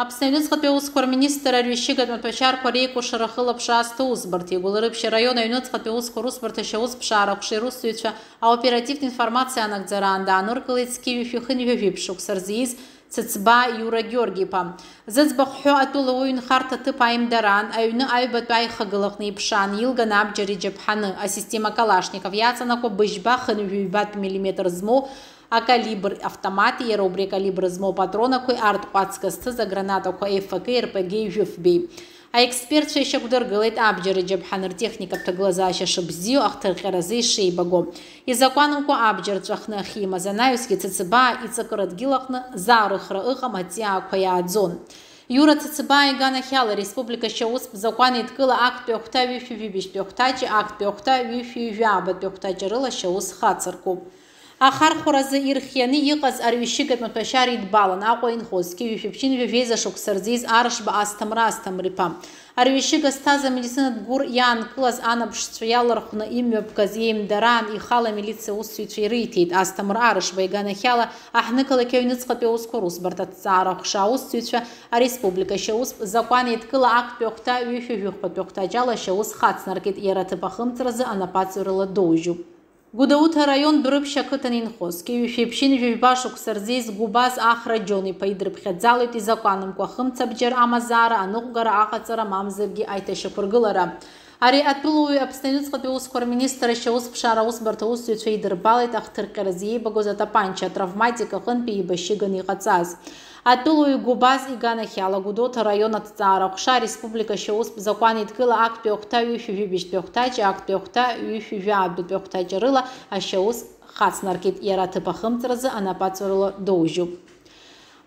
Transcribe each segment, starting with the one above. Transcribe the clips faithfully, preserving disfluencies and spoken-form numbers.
Аԥсны аҩныҵҟатәи аусқәа рминистр арҩашьыгатә маҭәашьарқәа реикәыршара ахылаԥшра азҭо усбарҭа игәаларыԥшьа араион аҩныҵҟатәи аусқәа русбарҭа ашьаусԥшаара аҟәша аусзуҩцәа аоперативтә информациа анагӡараан дааныркылеит зқьи жәшәи хынҩажәи жәиԥшь шықәса рзы ииз Цыцба Иура Георги-иԥа. Зыӡбахә ҳәо атәылауаҩ нхарҭа ҭыԥ аимдараан, аҩны аҩбатәи аихагылаҟны иԥшаан, илганы абџьар иџьаԥҳаны, асистема Калашников иаҵанакуа быжьба хынҩажәи ҩбатәи миллиметр змоу акалибр автомати, иара убри акалибр змоу апатронақәеи арҭ ҟәацга зҭыз агранатақәа Ф К-и Р П Г-и жәыфбеи. Аекспертцәа ишьақәдыргылеит абџьар иџьаԥҳаны ртехникатә ҭагылазаашьа шыбзиоу, ахҭырҟьаразы ишеибаго. Изакәанымкәа абџьар ҵәахны ахьимаз анаҩсгьы Цыцбаа иҵакыра дгьыл аҟны заарыхра ыҟам аҵиаақәа иааӡон. Иура Цыцбаа иганахьала ареспублика ашьаустә закәан еидкыла актәи ахәҭа ҩышәи жәибжьтәи ахәҭаҷи актәи ахәҭа ҩышәи жәаабатәи ахәҭаҷи рыла ашьаус хацыркуп. Ахархәаразы ирхианы иҟаз арҩашьыгатә маҭәашьар идбалан Аҟәа инхоз зқьи жәшәи ԥшьынҩажәи жәеиза шықәса рзы ииз Арышба Асҭамыр Асҭамыр-иԥа. Арҩашьыга зҭаз амедицинатә гәыр иаанкылаз анаԥшцәа иалархәны имҩаԥгаз иеимдараан ихала амилициа аусзуҩцәа ирыиҭеит Асҭамыр Арышба иганахьала аҳҭнықалақь аҩныҵҟатәи аусқәа русбарҭа аҭҵаара аҟәша аусзуҩцәа ареспублика ашьаустә закәан еидкыла актәи ахәҭа ҩышәи жәохәбатәи ахәҭаҷ ала ашьаус хацнаркит, иара аҭыԥ ахымҵразы анапаҵаҩрала доужьуп. Гәдоуҭа араион Дәрыԥшь ақыҭан инхоз, зқьи жәшәи ԥшьынҩажәи жәаба шықәса рзы ииз Гәыбаз Ахра Џьон-иԥа идырԥхьаӡалоит изакәанымкәа ахымцабџьар амазаара, аныҟәгара, аҟаҵара, мамзаргьы аиҭашьақәыргылара. Ари атәылауаҩ Аԥсны аҩныҵҟатәи аусқәа рминистр ашьаусԥшаара аусбарҭа аусзуҩцәа идырбалеит ахҭырҟьаразы иеибагоз атапанча атравматика аҟынтәи еибашьыганы иҟаҵаз. Атәылауаҩ Гәыбаз иганахьала Гәдоуҭа араион аҭҵаара аҟәша ареспублика ашьаустә закәан еидкыла актәи ахәҭа ҩышәи жәибжьтәи ахәҭаҷи актәи ахәҭа ҩышәи жәаатәи ахәҭаҷи рыла ашьаус хацнаркит, иара аҭыԥ ахымҵразы анапаҵаҩрала доужьуп.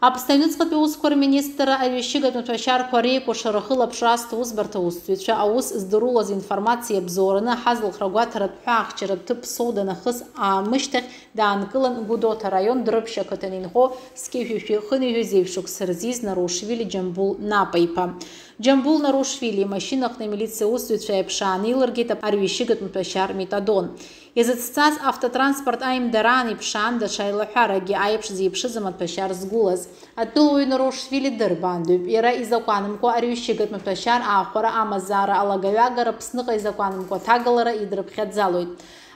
Аԥсны аҩныҵҟатәи аусқәа рминистрра арҩашьыгатә маҭәашьарқәа реикәыршара ахылаԥшра азҭо усбарҭа аусзуҩцәа аус здырулаз информациа бзоураны аҳазылхра гәаҭаратә ҳәаахьчаратә ҭыԥ Соу данахыс аамышьҭахь даанкылан Гәдоуҭа араион Дәрыԥшь ақыҭан инхо зқьи жәшәи хынҩажәи жәеиза шықәса рзы ииз Нарушвили Џьамбул Напа-иԥа. Џьамбул Нарушвили имашьынаҟны амилициа усзуҩцәа иааиԥшааны илыргеит арҩашьыгатә маҭәашьар метадон. Изыцҵаз автотранспорт аимдараан иԥшаан даҽа аилаҳәарагьы, аиԥш зеиԥшыз амаҭәашьар згәылаз. Атәылауаҩ Нарушвили дырбаандаҩуп. Иара изакәанымкәа арҩашьыгатә маҭәашьар аахәара, амазаара, алагаҩагара, Аԥсныҟа изакәанымкәа аҭагалара идырԥхьаӡалоит.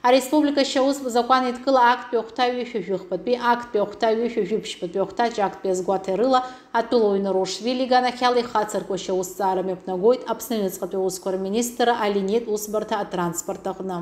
Ареспублика ашьаустә закәан еидкыла актәи ахәҭа ҩышәи жәохәбатәи, актәи ахәҭа ҩышәи жәибжьтәи ахәҭаҷ актәи азгәаҭеи рыла атәылауаҩ Нарушвили иганахьала ихацырку ашьаусҭҵаара мҩаԥнагоит Аԥсны аҩныҵҟатәи аусқәа рминистрра алинеитә усбарҭа атранспорт аҟны.